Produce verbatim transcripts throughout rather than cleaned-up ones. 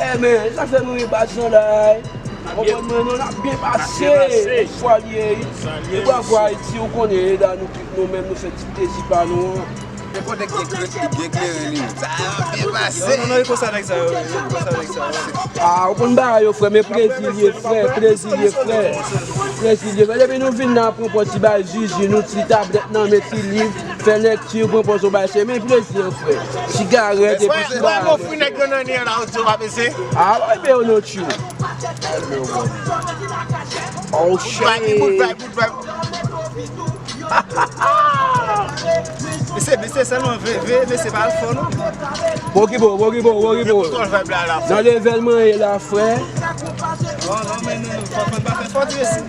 Eh, men, sa fè nou rebati nan la, eh. Konprann mwen, non, n ap byen pase. Yon fwa li ye, wi. E bravo Ayiti, ou konnen, e la nou tout nou menm, nou fè ti plezi pa nou an. Nenpòt nèg gen kleren li, gen kleren li. Sa ap byen pase. Non, non, non, e konsa nèg sa yo, e konsa nèg sa yo. Ah, ou konn bagay yo, frè, men plezi li ye, frè, plezi li ye, frè. Plezi li ye, frè. Depi nou vin la, pran pran ti bay zizi, nou ti tablèt nan men, ti liv, fè lèkti, pran pòz yon bay, se men plezi an, frè. Sigarèt, epi ti bagay. Mwen, mwen, mwen, fri nèg nan nan la, ou di w pa pese? Ah, wi, men yo, non, tchou. Oh, shit. Bout vay, bout vay, bout vay. Mesye, mesye, sèlman ve, ve, mesye, pa al fò, non. Bon ki bon, bon ki bon, bon ki bon. Nan level mwen ye la, frè. Non, non, men nou, fò, fò n pa fè fò, mesye.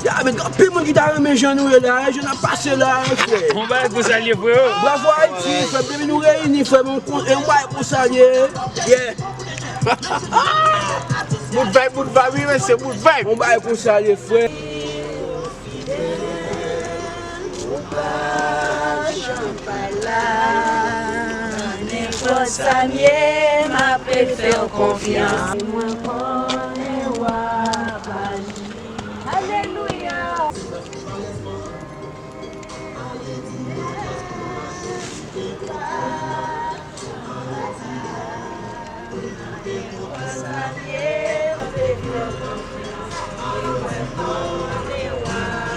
Ya, men gen anpil moun ki ta renmen jan nou ye la, jan n ap pase la, frè. Bon bagay konsa l ye, frè. Bravo Ayiti, frè, depi nou reyini, frè, men yon bagay konsa l ye. Yeah. Bout vay, bout vay, wi, mesye, bout vay. Yon bagay konsa l ye, frè. Ou pa janm pa la. Nenpòt sa m ye, m ape fè w konfyans. Mwen konnen w ap aji. Alelouya.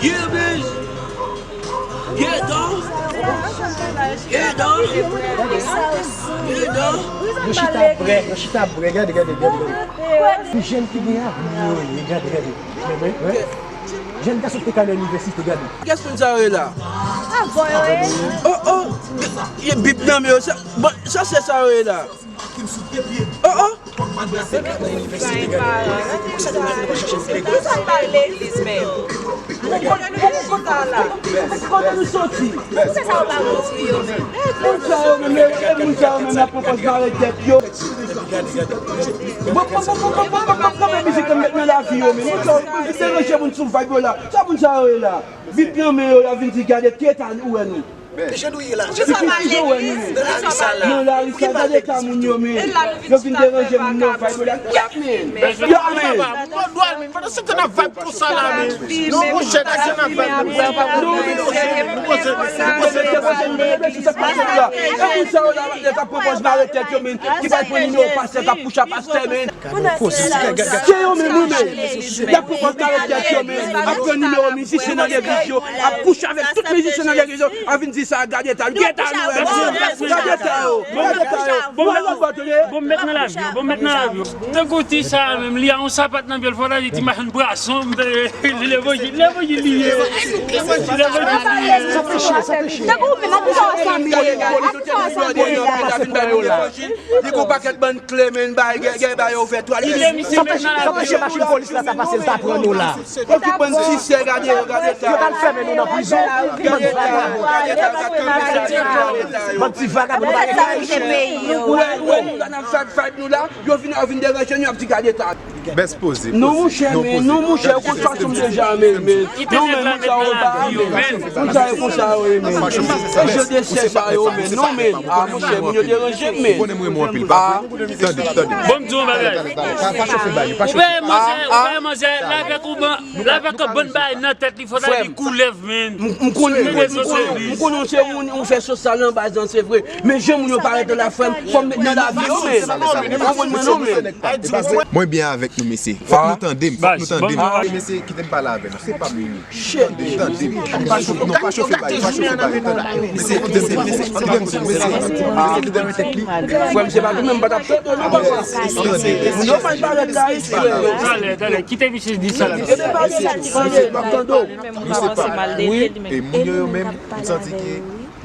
Yeah, bitch. Yeah, dog. Yeah, dog. Yeah, dog. Yo chita prè, yo chita prè. Gade, gade, gade, gade. Yon jèn ki gen avni yo ye, gade, gade. Men, men, men. Jèn gason ki te ka nan inivèsite, gade. Kiyès moun sa yo ye la? Ah, boy, wi. Oh, oh. Ye bib nan men yo. Sa, bon, sa se sa yo ye la. Oh, oh. Sa n pa legliz menm. Kote nou soti? Se sa yo pa montre yo menm. Moun sa yo menm, e moun sa yo menm, y ap pran pòz mare tèt yo. Bon, bon, bon, bon, bon, bon, bon, bon, bon, mizik yo met nan lavi yo, men. Moun sa yo, moun ki deranje moun sou vibe yo la. Sa moun sa yo ye la? Bib nan men yo, y ap vin di, gade, ki eta ou wè nou? Kijan nou ye la? Kijan nou ye? Nan lari sa, gade eta moun yo, men. Yo vin deranje moun nan vibe yo la. Kèt, men. Yo, men. Pandan se tan n ap vibe konsa la, men. Non, monchè, kèt, se n ap vibe. Non, men, non, men, se pa sa nou ye, men, se sa k pase nou la. E moun sa yo la, yo t ap pran pòz mare tèt yo, men, ki pral pran nimewo pastè, k ap kouche a pastè, men. Se yo menm, wi, men. Y ap pran pòz mare tèt yo, men. Ap pran nimewo mizisyen nan legliz yo, ap kouche avèk tout mizisyen nan legliz yo, ap vin di sa, gade eta, gade eta yo, gade eta yo, gade eta yo. Bon, bon, bon, bon, met nan lavi yo, bon, met nan lavi yo. Tankou ti sa menm, li a yon sapat nan pye l, fò ta di ti machann pwason, levanjil, levanjil li ye. Levanjil li ye. Sa peche, sa peche. Tankou ou menm, an pou sa w sanble. An pou sa w sanble. Li gon pakèt bann kle, men, bay, gen, gen, bay, yo fè twa. Li, li, li, sa peche, sa peche machin polis la ta pase, l ta pran nou la. Ekip bann ti sè, gade yo, gade eta. Yo t al fèmen nou nan prizon. Gade eta yo, gade eta yo, gade eta yo. Bann ti vagabon, nou pa gen karaktè. Ou wè, ou wè, nou la n ap fè vibe nou la, yo vin, yo vin deranje nou, y ap di gade eta. Best poze, non, monchè, men, non, monchè, ou konn fason m deja, men, men. Non, men, moun sa yo pa, men. Moun sa yo konsa yo ye, men. E jan de sè sa yo, men. Non, men. Ah, monchè, moun yo deranje m, men. Ou konnen m renmen w anpil, pa vre? Tande, tande. Bon, m di w yon bagay. Pa, pa, pa chofe bagay, pa chofe. Ou wè manzè, ou wè manzè, l avèk yon ban, l avèk yon bann bagay nan tèt li, fò ta di koulèv, men. M, m konnen, m konnen, m konnen, m konnen se moun, ou fè sosyal nan baz lan, se vre. Men jan moun yo parèt nan la, frè m, fò m met nan lavi yo, men. Ou konprann mwen, non, men. Mwen byen avèk nou, mesye. Fòk nou tande m, fòk nou tande m. Mesye, kite m pale avè nou. Se pa m li. Tande, tande. Pa chofe, non, pa chofe bagay, pa chofe bagay, tande. Mesye, kite m, mesye, kite m, mesye, mesye, kite m tèt li. Frè m, se pa tou menm pa t ap tande, non, papa. Moun yo mal parèt la, frè. Talè, talè, kite misye di sa la. Mesye, m ap tande w. Nou se pa. Wi. E moun yo, yo menm, m santi ke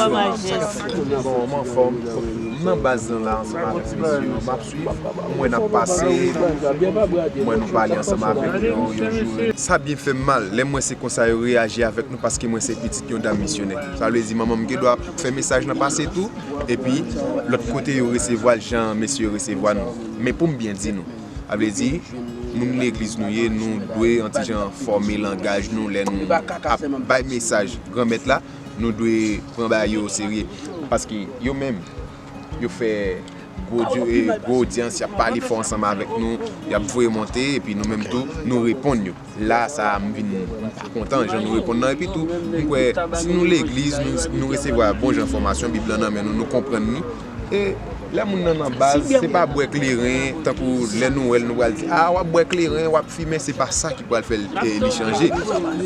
Bon, m anfòm. M nan baz lan la ansanm avèk mesye yo. M ap swiv. M wè n ap pase. M wè nou pale ansanm avèk yo. Yon jou, sa byen fè m mal. Lè m wè se konsa yo reyaji avèk nou, paske mwen se pitit yon dam misyonè. Sa vle di manman m gen dwa fè mesaj lan pase tou. Epi, lòt kote yo resevwa l jan mesye yo resevwa nou. Men pou m byen di nou, sa vle di, moun legliz nou ye, nou dwe yon ti jan fòme langaj nou lè nou ap bay mesaj Granmèt la, nou dwe pran bagay yo oserye. Paske yo menm, yo fè gwo, gwo odyans, y ap pale fò ansanm avèk nou, y ap voye monte, epi nou menm tou, nou reponn yo. La sa a, m vin kontan jan nou reponn nan. Epi tou, m kwè, si nou legliz, nou, nou resevwa bon jan fòmasyon Bib lan nan men nou, nou konprann li. E lè moun nan nan baz, se pa bwè kleren, tankou lè nou wè l, nou pral di, a, w ap bwè kleren, w ap fimen, se pa sa ki pral fè l, e, li chanje.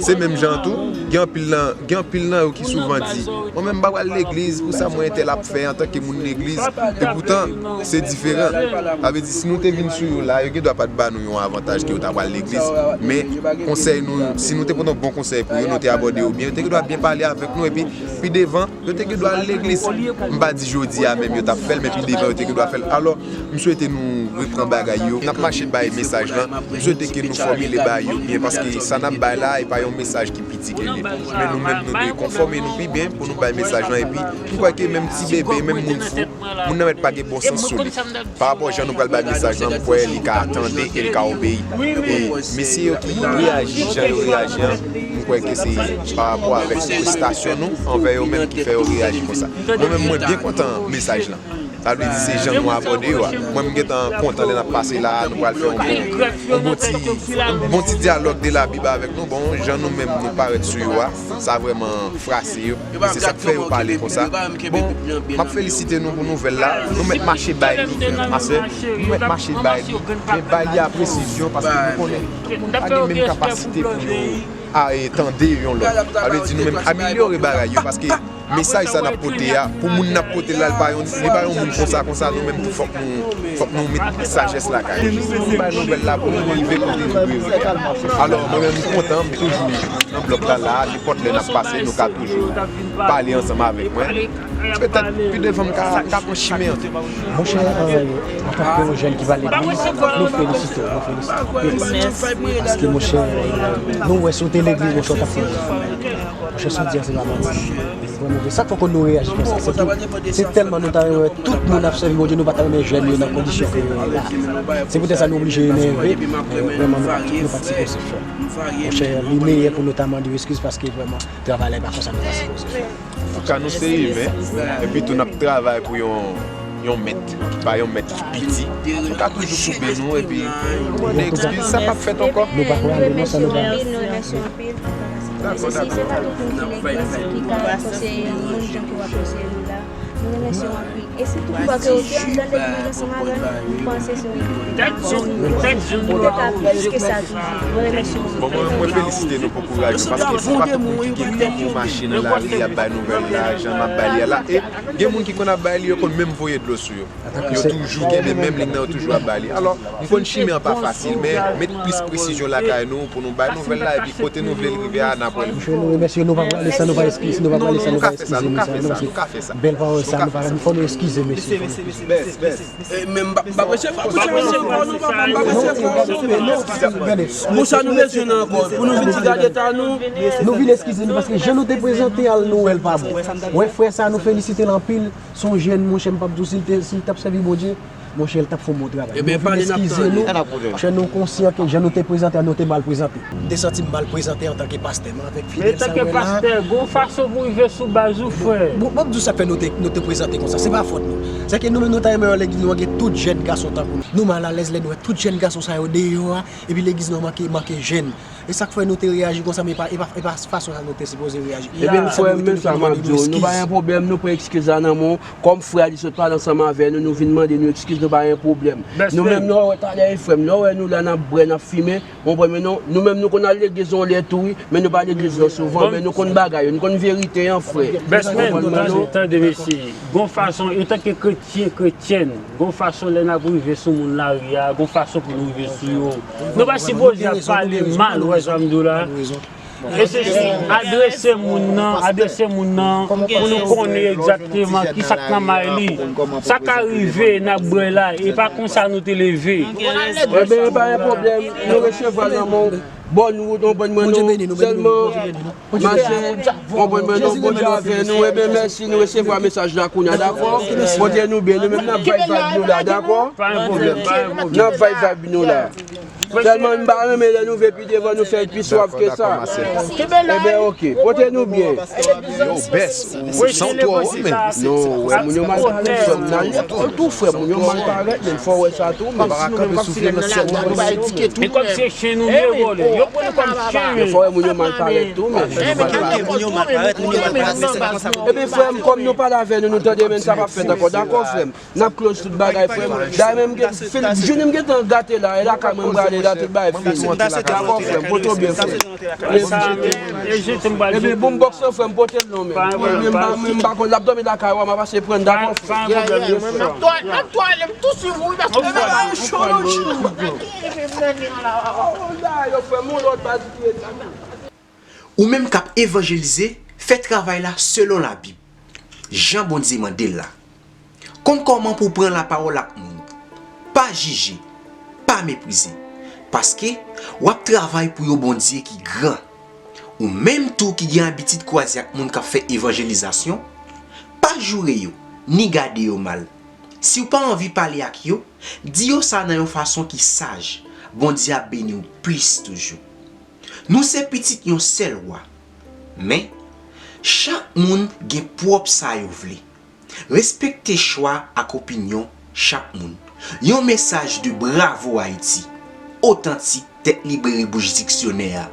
Se menm jan tou, gen anpil nan, gen anpil nan yo ki souvan di, mwen menm m pa pral legliz, pou sa mwen entèl ap fè antanke moun legliz. Epoutan, se diferan. Sa vle di, si nou te vin sou yo la, yo gen dwa pa t ba nou yon avantaj ke yo ta pral legliz. Men, konsèy nou, si nou te pote yon bon konsèy pou yo, nou te abòde yo byen, yo te gen dwa byen pale avèk nou, epi pi devan, yo te gen dwa al legliz. M pa di jodi a menm yo t ap fè l, men pi devan yo te gen dwa fè l. Alò, m swete nou repran bagay yo. N ap mache bay mesaj lan. M swete ke nou fòmile bagay yo byen, paske sa n ap bay la, e pa yon mesaj ki piti ke li. Men nou menm, nou dwe konfòme nou pi byen pou nou bay mesaj lan. Epi, m kwè ke menm ti bebe, menm moun fou, moun nan mèt pa gen bon sans sou li. Pa rapò jan nou pral bay mesaj lan, m kwè li ka tande e li ka obeyi. E mesye yo ki reyaji jan yo reyaji an, m kwè ke se pa rapò avèk prestasyon nou anvè yo menm ki fè yo reyaji konsa. Mwen menm, mwen byen kontan mesaj lan. Sa vle di se jan nou abòde yo a. Mwen, m gentan kontan lè n ap pase la a, nou pral fè yon bon, yon bon ti, yon bon ti dyalòg de Labib avèk nou. Bon, jan nou menm nou parèt sou yo a, sa vrèman frase yo. E se sa k fè yo pale konsa. Bon, m ap felisite nou pou nouvèl la. Nou mèt mache bay li, frè m, ma sè. Nou mèt mache bay li. Men bay li a presizyon, paske nou konnen tout moun pa gen menm kapasite pou yo a, e, tande yon lòt. Sa vle di nou menm amelyore bagay yo, paske mesaj sa n ap pote a, pou moun n ap pote l la, li pa yon, li pa yon moun konsa, konsa, nou menm tou fòk nou, fòk nou met sajès lakay nou. Pou nou bay nouvèl la, pou nou rive kote nou dwe rive a. Alò, mwen menm, m kontan, m toujou nan blòk la, la, nenpòt lè n ap pase, nou ka toujou pale ansanm avèk mwen. Petèt, pi devan, m ka, ka pran chimen an tou. Monchè, euh, antanke yon jèn ki va legliz, nou felisite w, nou felisite w. Paske, monchè, euh, nou wè si w te legliz, monchè, w t ap fè yon jèn. Monchè, si w di a, se pa manti. Vrèman vre. Sa k fè ke nou reyaji konsa, se ke se tèlman nou ta renmen wè tout moun ap sèvi Bondye, nou pa ta renmen jèn yo nan kondisyon ke yo ye la. Se poutèt sa nou oblije enève, men vrèman nou pa t, nou pa t sipoze fè. Monchè, li meyè pou nou ta mande yo eskiz paske vrèman travay la e pa konsa nou ta sipoze fè. Antouka, nou se imen, epi tou n ap travay pou yon, yon mèt, pa yon mèt ki piti. Nou ka toujou koube nou, epi mande eskiz, sa p ap fèt ankò. Nou pa prale, non, sa nou pa. Dakò, dakò. Se pa tout moun ki legliz ki ka konseye moun jan ke w ap konseye nou la. Nou remèsye w anpil. E si tout fwa ke w te anndan legliz ansanm avè nou, m panse se yon, ou te ka plis ke sa toujou. Mwen remèsye w. Bon, mwen, mwen felisite nou pou kouraj nou, paske se pa tout moun ki gen tan pou mache nan lari, y ap bay nouvèl la, jan m ap bay li a la. E gen moun ki konn ap bay li, yo konn menm voye dlo sou yo. Yo toujou kenbe menm liy nan, yo toujou ap bay li. Alò, m konn chimen an pa fasil, men met plis presizyon lakay nou pou nou bay nouvèl la, epi kote nou vle l rive a, n ap wè l. Monchè, nou remèsye, nou pa prale san nou pa eskize, nou pa prale san nou pa eskize mesye, non, se bèl pawòl sa, nou pa, fò nou eskize mesye. Bèl, bèl. E, men m pa, m pa presye, m pa presye, m pa presye. Pou sa nou bezwen nan ankò, pou nou vin di gade ta nou. Nou vin eskize nou, paske jan nou te prezante a l, nou wè l pa bon. Wè frè sa, nou felisite l anpil. Se yon jèn, monchè, m p ap di w si l te, si l t ap sèvi Bondye. Monchè, l t ap fè yon bon travay. Ebyen, pale, n ap tande. Eskize nou, paske nou konsyan ke jan nou te prezante a, nou te mal prezante. M te santi m mal prezante antanke pastè, men avèk Fidel sa w wè la. Antanke pastè, gon fason pou rive sou baz ou, frè. Bon, bon, m di w sa k fè nou te, nou te prezante konsa. Se pa fòt nou. Se ke nou menm nou ta renmen wè legliz nou an gen tout jèn gason tankou nou. Nou mal alèz lè nou wè tout jèn gason sa yo deyò a, epi legliz nou an manke, manke jèn. E sa k fè nou te reyaji konsa, men e pa, e pa, e pa fason sa nou te sipoze reyaji. Ebyen, frè m, men sa m ap di w, nou pa gen pwoblèm, nou pran eskiz la nan men w. Kòm frè a di sot pale ansanm avè nou, nou vin mande nou eskiz, nou pa gen pwoblèm. Nou menm, nou wè talè, frè m, lè w wè nou la, n ap bwè, n ap fimen, w konprann, men nou, nou menm, nou konn al legliz yon lè tou, wi, men nou pa legliz lan souvan, men nou konn bagay yo, nou konn verite an, frè. Bèsmèn, tande, tande, mesye. Gon fason, antanke kretyen, kretyèn, gon fason lè n ap rive sou moun lari a, gon fason pou nou rive sou yo. Nou pa sipoze ap pale mal, ou wè sa m di w la. E se si adrese moun nan, adrese moun nan, pou nou konnen egzakteman ki sa k nan may li. Sa ka rive n ap bwè la, e pa konsa nou te leve. Ebyen, pa gen pwoblèm, nou resevwa l nan men w. Bòn wout, w konprann mwen, non. Sèlman, mache, w konprann mwen, non, Bondye avè nou. Ebyen, mèsi, nou resevwa mesaj la kounye a, dakò? Pote nou byen, nou menm n ap vibe vibe nou la, dakò? Pa gen pwoblèm, pa gen pwoblèm. N ap vibe vibe nou la. Sèlman, m pa renmen lè nou vin pi devan nou fè l pi swav ke sa. Ebyen, oke. Pote nou byen. Yo, bèsmèn, se san twò, men. Non, wè, moun yo mal parèt, frè m nan. Tou, frè, moun yo mal parèt, men fò wè sa tou, men. E kòm se chen nou ye, vòlè. Yo pran nou kòm chen, men. Fò wè moun yo mal parèt tou, men. Moun yo mal parèt, moun yo mal parèt, men se pa konsa pou. Ebyen, frè m, kòm nou pale avè nou, nou tande, men sa p ap fèt ankò. Dakò, frè m. N ap close tout bagay, frè m. Dayè, menm gen, fin, jounen m gentan gate la, e lakay mwen m prale la, tout bagay fini. Dakò, frè m, pote w byen, frè m. Ebyen, bon, bòks lan, frè m, pote l non, men. Mwen, mwen, m pa, mwen, m pa konn, l ap dòmi lakay ou a, m a pase pran, dakò, frè m. N ap twale, n ap twale, m tou swiv ou, paske bagay yo cho, yo cho. Yo, frè m, yon lòt baz ki rete. Ou menm k ap evanjelize, fè travay la selon Labib, jan Bondye mande l la. Konn kòman pou w pran lapawòl ak moun. Pa jije, pa meprize, paske w ap travay pou yon Bondye ki gran. Ou menm tou ki gen abitid kwaze ak moun k ap fè evanjelizasyon, pa joure yo, ni gade yo mal. Si w pa anvi pale ak yo, di yo sa nan yon fason ki saj. Bondye ap beni w plis toujou. Nou se pitit yon sèl Wa. Men, chak moun gen pwòp sa yo vle. Respekte chwa ak opinyon chak moun. Yon mesaj de Bravo Haïti, otantik, tèt libre bouch diksyonè a.